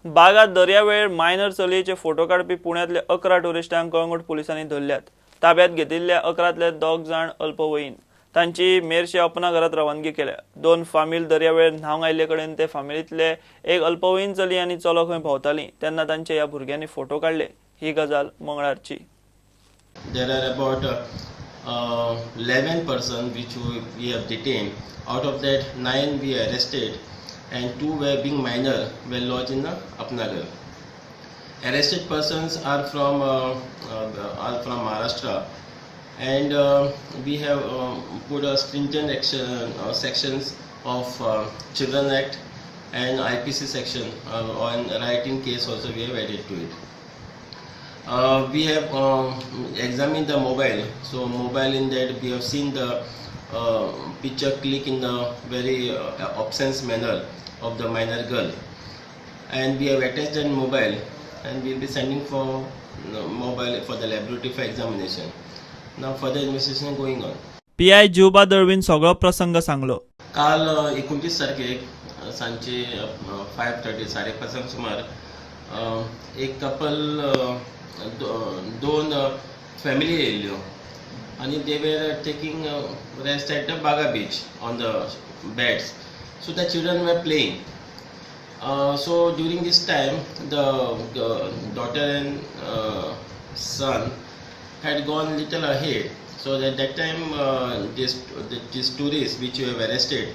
Baga दर्यावेळेर minor चलयेचे photo काडपी पुण्यांतले 11 टुरिस्टांक कळंगूट पुलिसांनी धरल्यात. ताब्यात घेतिल्ल्या 11तले 2 जाण अल्पवयीन. तांची मेरशे अपना घरात रवानगी केल्या. 2 फामील दर्यावेळेर न्हावंक आयिल्ले कडेन ते फामिलींतले एक अल्पवयीन चली आनी चलो खंय भोंवताली तेन्ना तांचे ह्या भुरग्यांनी फोटो काडले. ही गजाल मंगळारची. There are about 11 persons which we have detained. Out of that, 9 we arrested and 2 were being minor were lodged in the Apna Ghar. Arrested persons are from Maharashtra, and we have put a stringent action sections of Children Act and IPC section on rioting case also we have added to it. We have examined the mobile. So mobile, in that we have seen the picture click in the very obscene manner of the minor girl, and we have attached that mobile and we will be sending for mobile for the laboratory for examination. Now further investigation going on. PI Jiwba दळवीन सगळो प्रसंग सांगलो. काल 29 तारखेक सांजचे 5:30 5:30 सुमार एक कपल 2 family येयल्ल्यो आनी they were taking rest at the Baga beach on the beds. So the children were playing. So during this time the daughter and son had gone little ahead. So at that time these tourists which were arrested,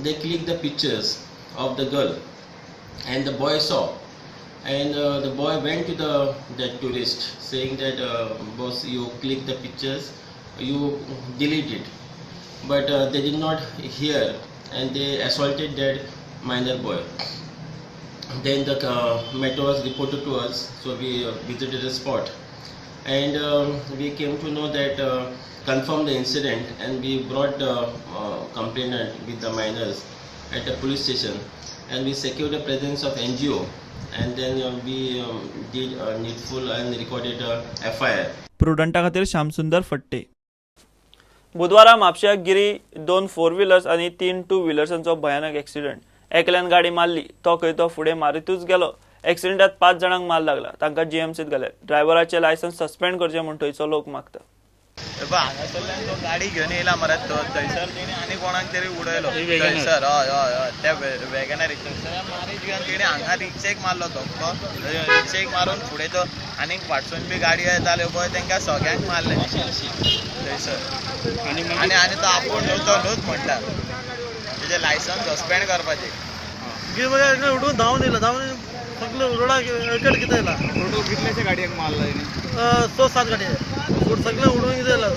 they clicked the pictures of the girl, and the boy saw, and the boy went to that tourist saying that boss, you click the pictures, you delete it. But they did not hear and they assaulted that minor boy. Then the matter was reported to us, so we visited the spot and we came to know that confirmed the incident, and we brought the complainant with the minors at the police station, and we secured the presence of NGO, and then we did needful and recorded FIR. प्रुडंटा खातीर श्यामसुंदर फट्टे. बुधवारा म्हापश्या Giri 2 four wheelers आनी 3 two व्हिलर्सांचो भयानक accident. एकल्यान गाडी मारली, तो खंय तो फुडें मारितूच गेलो. एक्सिडंटात 5 जाणांक मार लागला, तांकां जीएमसीत घाले. ड्रायव्हराचे लायसन्स सस्पेंड करचें म्हूण थंयचो लोक मागता. हांगासरल्यान तो गाडी घेवन येयला मरे, थंयसर तेणी आनी कोणाक तरी उडयलो थंयसर. हय हय हय, त्या वेगनार थंयसर मारीत घेवन तेणी हांगा रिक्षेक मारलो धपको. रिक्षेक मारून फुडें तो आनीक फाटसून बी गाडी येताल्यो पळय, तांकां सगळ्यांक मारले थंयसर. आनी आनी तो आपूण न्हू तो न्हूच म्हणटा, तेजें लायसन्स सस्पेंड करपाचें. उडून धांवन येयला, धांवन सगळे रोडाक एकट कितें येयला. टोटल कितल्याशे गाडयेक मारला? 6-7 गाडये सगळे उडून कितें येयला.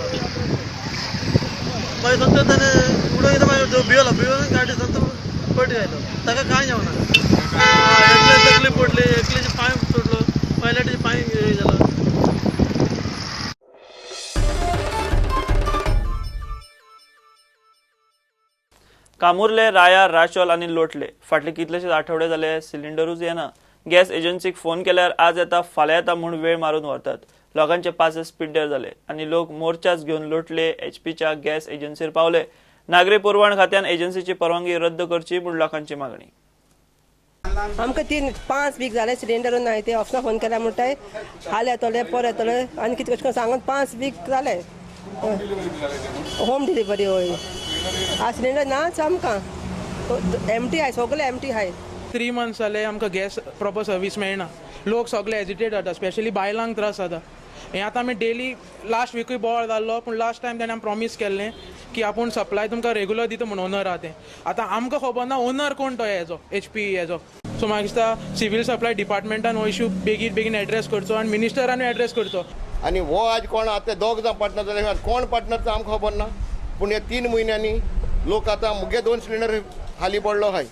मागीर सगळें ताणें उडोवन कितें, मागीर भियेलो, भियोन गाडी सगळो पटी आयलो. ताका कांय जावना, एकले तकली पडली, एकल्याचे पांय तुटलो, पायलटीचे पांय हे जालो. कामुर्ले, राया, राशोल आनी लोटले फाटले कितलेशेच आठवडे जाले सिलिंडरूच येना. गॅस एजन्सीक फोन केल्यार आज येता फाल्यां येता म्हूण वेळ मारून व्हरतात. लोकांचे पासेस पिड्ड्यार जाले आनी लोक मोर्चाच घेवन लोटले एचपीच्या गॅस एजन्सीर पावले. नागरी पुरवण खात्यान एजन्सीची परवानगी रद्द करची म्हूण लोकांची मागणी. आमकां 3-5 वीक जाले सिलिंडर ना. ते ऑफिसा फोन केल्यार म्हणटाय हाल येतले पर येतले आनी कितें कशें करून सांगून 5 वीक जाले. होम डिलिव्हरी होय, आ सिलिंडर नाच आमकां, एमटी आहाय, सगळे एमटी आहाय. 3 मंथ्स जाले आमकां गॅस प्रॉपर सर्वीस मेळना. लोक सगळे एजिटेट जाता, स्पेशली बायलांक त्रास जाता. हें आतां आमी डेली लास्ट विकूय बोवाळ जाल्लो, पूण लास्ट टायम ताणें आमी प्रॉमीस केल्लें की आपूण सप्लाय तुमकां रेगुलर दिता म्हूण ओनर आहा तें. आतां आमकां खबर ना ओनर कोण तो हेजो एचपी हेजो. सो म्हाका दिसता सिवील सप्लाय डिपार्टमेंटान हो इशू बेगीन बेगीन एड्रेस करचो आनी मिनिस्टरानूय एड्रेस करचो. आनी हो आज कोण आतां 2 जाण पार्टनर जाल्यार कोण पार्टनर तो आमकां खबर ना, पूण हे 3 म्हयन्यांनी लोक आतां मुगे 2 सिलिंडर खाली पडलो आहाय.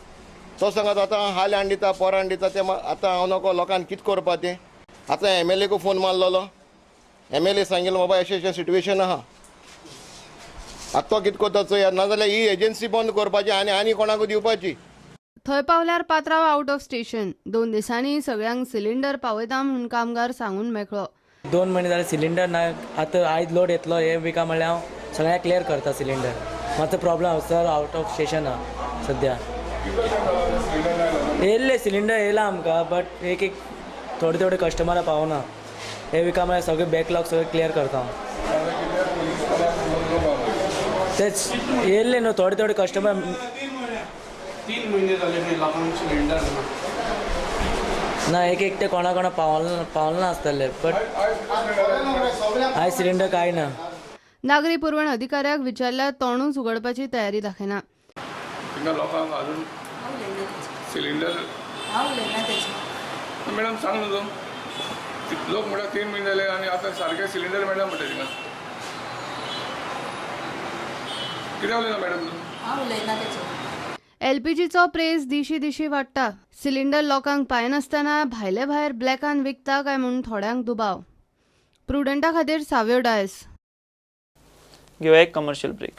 तो सांगत आतां हाल हाडून दिता, पोर हाडून दिता, तें आतां हांव नको लोकांक कितें करपा तें. आतां एमएलए को फोन मारलेलो, एमएलए सांगिल्लो बाबा अशें अशें सिट्युएशन आहा, आतां तो कितें करता चोया, नाजाल्यार ही एजन्सी बंद करपाची आनी आनी कोणाकूय दिवपाची. थंय पावल्यार पात्रांव आउट ऑफ स्टेशन. 2 दिसांनी सगळ्यांक सिलिंडर पावयता म्हूण कामगार सांगून मेकळो. 2 म्हयने जाले सिलिंडर ना. आतां आयज लोड येतलो हे विका म्हणल्यार हांव सगळ्यांक क्लियर करता सिलिंडर. मातसो प्रॉब्लम आसा सर, आउट ऑफ स्टेशन आहा सद्या. येयल्ले सिलिंडर येयला आमकां, बट एक एक थोडे थोडे कस्टमरां पावना. हे विका म्हळ्यार सगळे बॅकलॉग सगळे क्लियर करता हांव. तेच येयल्ले न्हू थोडे थोडे कस्टमर. 3 म्हयने जाले खंय लोकांक सिलिंडर ना. ना, एक एक ते कोणा कोणा पावल ना आसतले, बट आयज सिलिंडर कांय ना. नागरी पुरवण अधिकाऱ्याक विचारल्यार तोंडूच उगडपाची तयारी दाखयना. थिंगा लोकांक अजून सिलिंडर मॅडम सांग न्हू तूं, लोक म्हणटा 3 म्हयने जाले आनी आतां सारके सिलिंडर मेळना म्हणटा थिंगा. कित्याक उलयना मॅडम तूं? एलपीजीचो प्रेस दिशी दिशी वाडटा. सिलिंडर लोकांक पायनासतना भायले भायर ब्लॅकान विकता काय म्हूण थोड्यांक दुबाव. प्रुडंटा खातीर साव्यो डायस. घेवया एक कमर्शियल ब्रेक.